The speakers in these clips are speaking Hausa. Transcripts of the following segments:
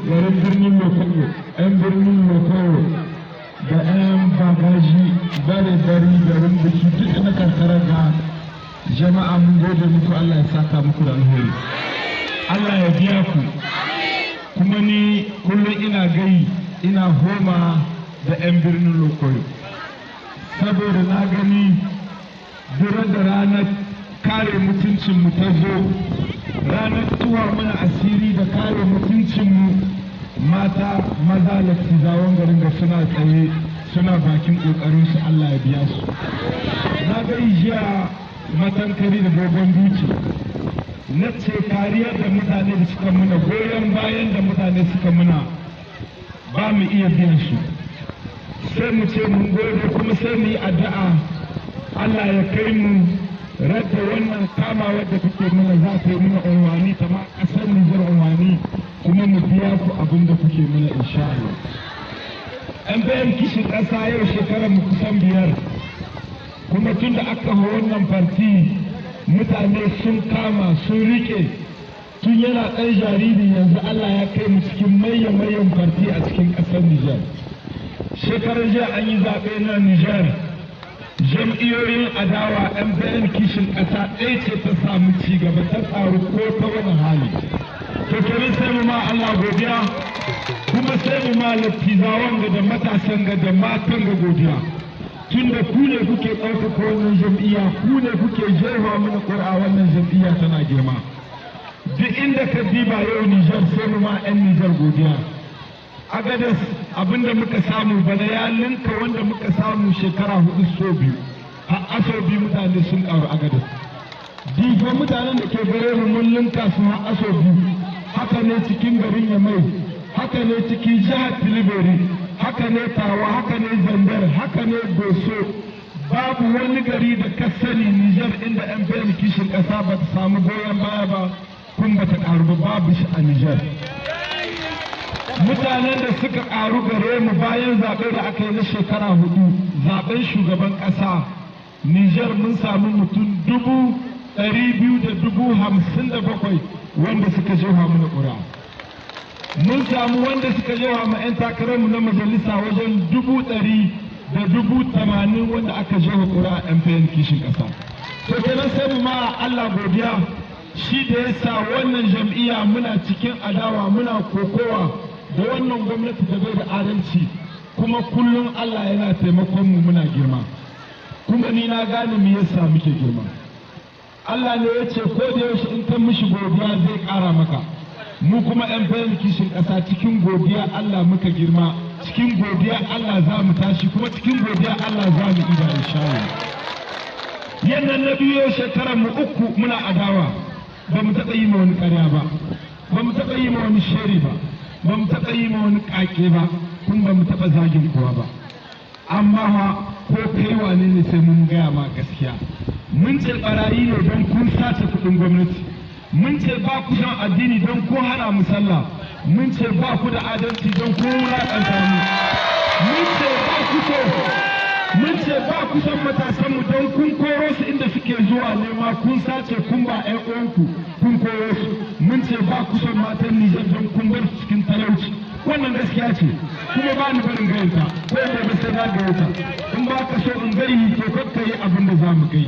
Garin Birnin Lokoyo, 'yan Birnin Lokoyo da 'yan Bagaji, Bare Bari, garin Biki, duk na karkara ga jama'a, mun gode muku. Allah ya saka muku da alheri, Allah ya biya ku. Kuma ni kullum ina gai ina homa da 'yan Birnin Lokoyo, saboda na gani duk da ranar kare mutuncinmu ta zo, ranar tuwa mana asiri da kare mutuncinmu, mata, maza, lattizawan garin da suna tsaye, suna bakin ƙoƙarinsu. Allah ya biya su. Na ga jiya Matankari da Dogon Duci, na ce kariyar da mutane da suka muna, goyon bayan da mutane suka muna, ba mu iya biyan su, sai mu ce mun gode, kuma sai mu yi addu'a Allah ya kai mu radda wannan kama wadda kuke mana za ta yi mana unwani, ta ma ƙasar Nijar unwani, kuma mu biya ku abin da kuke mana, insha Allah. MPN Kishin Ƙasa, yau shekarar mu kusan 5, kuma tun da aka hau wannan parti, mutane sun kama, sun rike, tun yana ɗan jariri, yanzu Allah ya kai mu cikin mayan parti a cikin ƙasar Nijar. Shekarar jiya an yi zaɓe na Nijar, jam'iyyoyin adawa, MPN Kishin Ƙasa ɗaya ce ta samu ci gaba, ta ƙaru ko ta wani hali. To kenan sai mu ma Allah godiya, kuma sai mu ma lattizawan ga da matasan ga da matan ga godiya, tun da ku ne kuke ɗaukaka wannan jam'iyya, ku ne kuke jefa mana ƙuri'a, wannan jam'iyya tana girma. Duk inda ka diba yau Nijar, sai mu ma 'yan Nijar godiya. Agadez, abinda muka samu bana ya linka wanda muka samu shekara 4 so biyu, har aso biyu mutane sun karu. Agadez, Difa, mutanen da ke gare mu mun linka su har aso biyu. Haka ne cikin garin Yamai, haka ne cikin jihar Tillabéri, haka ne Tawa, haka ne Zandar, haka ne Doso. Babu wani gari da ka sani Nijar inda MPN Kishin Ƙasa ba ta samu goyon baya ba kun ba ta ƙaru ba, babu shi a Nijar. Mutanen da suka ƙaru gare mu bayan zaɓe da aka yi na shekara 4, zaɓen shugaban ƙasa Nijar, mun samu mutum 257,000 wanda suka jefa mana ƙuri'a. Mun samu wanda suka jefa ma 'yan takararmu na majalisa wajen 180,000 wanda aka jefa ƙuri'a MPN Kishin Ƙasa. To kenan sai mu ma Allah godiya, shi da ya sa wannan jam'iyya, muna cikin adawa, muna kokowa da wannan gwamnati da bai da adalci, kuma kullum Allah yana taimakon mu, muna girma. Kuma ni na gane me yasa muke girma. Allah ne ya ce ko da yaushe in kan mishi godiya zai ƙara maka. Mu kuma MPN Kishin Ƙasa, cikin godiya Allah muka girma, cikin godiya Allah za mu tashi, kuma cikin godiya Allah za mu ida, insha Allah. Yannan na biyu, shekarar mu 3 muna adawa, ba mu taɓa yi ma wani ƙarya ba, ba mu taɓa yi ma wani sheri ba, ba mu taɓa yi ma wani ƙaƙe ba, kun ba mu taɓa zagin kowa ba. Amma ha, ko kai wane ne, sai mun gaya ma gaskiya. Mun ce barayi ne don kun sace kuɗin gwamnati. Mun ce ba ku son addini don kun hana mu sallah. Mun ce ba ku da adalci don kun wulaƙanta mu. Mun ce ba ku so, mun ce ba ku son matasanmu don kun koro su inda suke zuwa nema, kun sace, kun ba 'yan uwanku, kun koro su. Mun ce ba ku son matan Nijar don kun bar su cikin talauci. Wannan gaskiya ce, kuma ba ni barin gayanta, ko gobe sai na gayanta. In ba ka so in gayi, to kakka yi abin da za mu gai.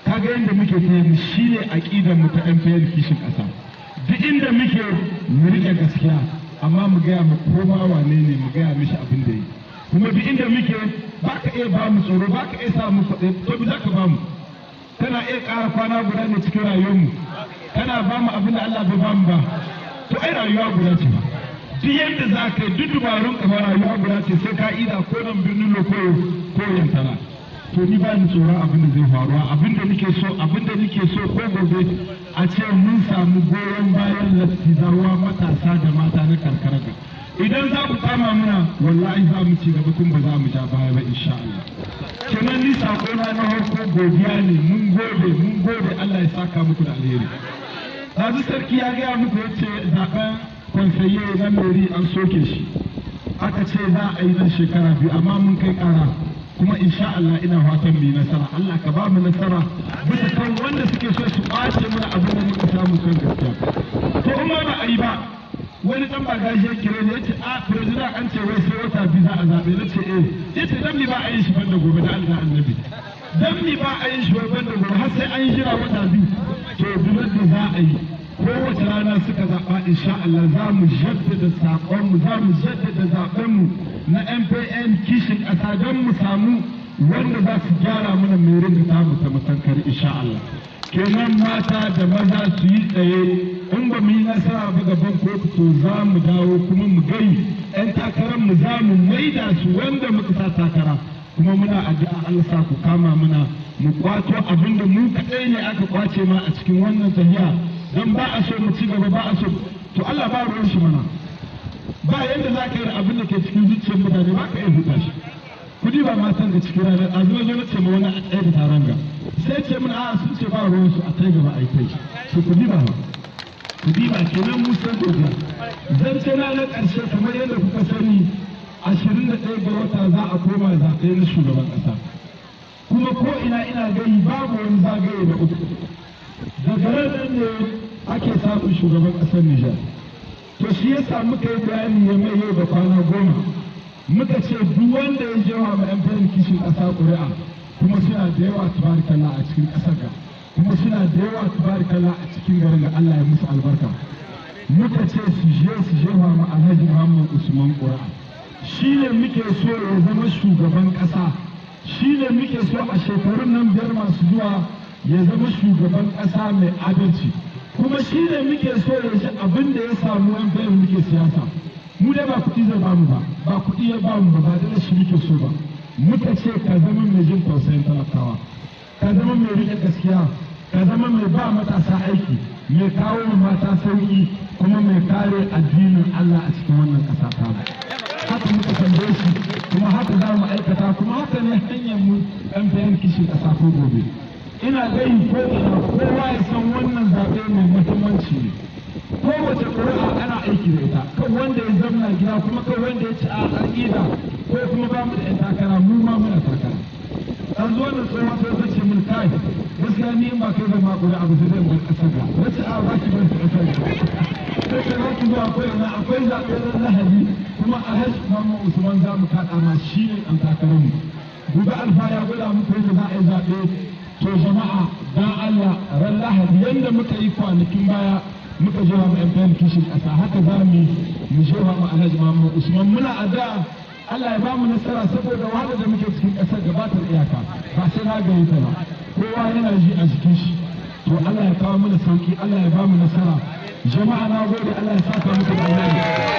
Kaga yadda muke ta yi, shine aqidar mu ta MPN Kishin Ƙasa. Duk inda muke, mu rike gaskiya, amma mu gaya mu koma wane ne, mu gaya mishi abin da yi. Kuma duk inda muke, ba ka iya ba mu tsoro, ba ka iya sa mu kuɗi. To bi za ka ba mu? Kana iya ƙara kwana guda ne cikin rayuwarmu? Kana ba mu abin da Allah bai ba mu ba? To ai rayuwa guda ce ba. Duk yadda za ka yi, duk dubarun ka, rayuwa guda ce, sai ka ida, ko nan Birnin Lokoyo ko Yantala. To ni ba ni tsoron abin da zai faruwa. Abin da nake so, ko gobe a ce mun samu goyon bayan lattizawa, matasa da mata na karkara ga, idan za ku kama muna, wallahi za mu ci gaba, kun ba za mu ja baya ba, insha Allah. Kenan ni sako na na farko godiya ne. Mun gode, mun gode, Allah ya saka muku da alheri. Yanzu sarki ya gaya muku, ya ce zaben conseiller na mairie an soke shi, aka ce za a yi nan shekara 2, amma mun kai kara, kuma insha Allah ina fatan mu yi nasara. Allah ka ba mu nasara bisa kan wanda suke so su kwace mana abin da muka samu kan gaskiya. To in ma ba a yi ba Wani dan ba gashi ya kire ne, yace: "A président, an ce wai sai wata 2 za a zabe." Na ce: "Eh." Yace: "Dan mi ba a yi shi banda gobe da Allah Annabi? Dan mi ba a yi shi wai banda gobe, har sai an jira wata 2?" To, duk da za a yi, kowace rana suka zaɓa, insha Allah za mu jaddada saƙonmu, za mu jaddada zaɓenmu na MPN kishin ƙasa, don mu samu wanda za su gyara mana mai ringa tamu ta Matankari, insha Allah. Kenan mata da maza su yi tsaye. In ba mu yi nasara ba gaban kotu, to za mu dawo kuma mu gai 'yan takarar mu, za mu maida su wanda muka sa takara. Kuma muna addu'a Allah sa ku kama muna mu kwato abin da mu kaɗai ne aka kwace ma a cikin wannan tahiya, don ba a so mu ci gaba, ba a so. To, Allah ba ruwan shi mana. Ba yadda za ka yi da abin da ke cikin zuciyar mutane, ba ka iya huta shi. Kudi ba matan da cikin ranar a zuwa zo na ce ma wani a tsaye da taron ga, sai ce mun a'a, sun ce ba ruwan su, a kai gaba a yi kai su. Kudi ba kudi ba. Kenan mu sai godiya. Zance na na ƙarshe, kamar yadda kuka sani, 21 ga wata za a koma zaɓe na shugaban ƙasa. Kuma ko ina ina gani babu wani zagaye na uku, daga nan ne ake samun shugaban ƙasar Nijar. To, shi yasa muka yi bayani ya mai yau da kwana 10, muka ce duk wanda ya je wa MPN kishin ƙasa ƙuri'a, kuma suna da yawa, tabarakallah, a cikin ƙasar ga, kuma suna da yawa, tabarakallah, a cikin garin ga, Allah ya musu albarka. Muka ce su je su jefa ma Alhaji Muhammad Usman ƙuri'a. Shi ne muke so ya zama shugaban ƙasa, shi ne muke so a shekarun nan 5 masu zuwa ya zama shugaban ƙasa mai adalci, kuma shi ne muke so ya shi abin da ya samu wani muke siyasa. Mu dai ba kuɗi zai bamu ba, ba kuɗi ya bamu ba, ba da shi muke so ba. Muka ce ka zama mai jin tausayin talakawa, ka zama mai riƙe gaskiya, ka zama mai ba matasa aiki, mai kawo mata sauƙi, kuma mai kare addinin Allah a cikin wannan ƙasa ta. Haka muka tambaye shi, kuma haka za mu aikata, kuma haka ne hanyar mu MPN kishin ƙasa. Ko gobe ina gayi ko ina, kowa ya san wannan zaɓe mai muhimmanci ne. Kowace ƙuri'a ana aiki da ita. Kan wanda ya zamna gida, kuma kan wanda ya ci a aƙida ko kuma ba mu da 'yan takara, mu ma muna takara. Yanzu wannan tsohon sai ta ce mun: "Kai, gaskiya ni in ba kai zan ma ƙuri'a ba, sai dai in bar ƙasar ga." Na ce: "A ba ki bar ƙasar ga." Sai ce za ki zo, akwai ina akwai zaɓe ran Lahadi, kuma Alhaji Muhammad Usman za mu kaɗa ma, shi ne ɗan takararmu. Gobe Alfa ya gwada muku yadda za a yi zaɓe. To jama'a, dan Allah, ran Lahadi, yadda muka yi kwanakin baya muka jefa mu MPN kishin ƙasa, haka za mu mu jefa mu Alhaji Muhammad Usman. Muna addu'a Allah ya ba mu nasara, saboda wahala da muke cikin ƙasar gabatar iyaka ba sai na gani ta ba, kowa yana ji a jikin shi. To, Allah ya kawo mana sauki, Allah ya ba mu nasara. Jama'a, na gode, Allah ya saka muku da alheri.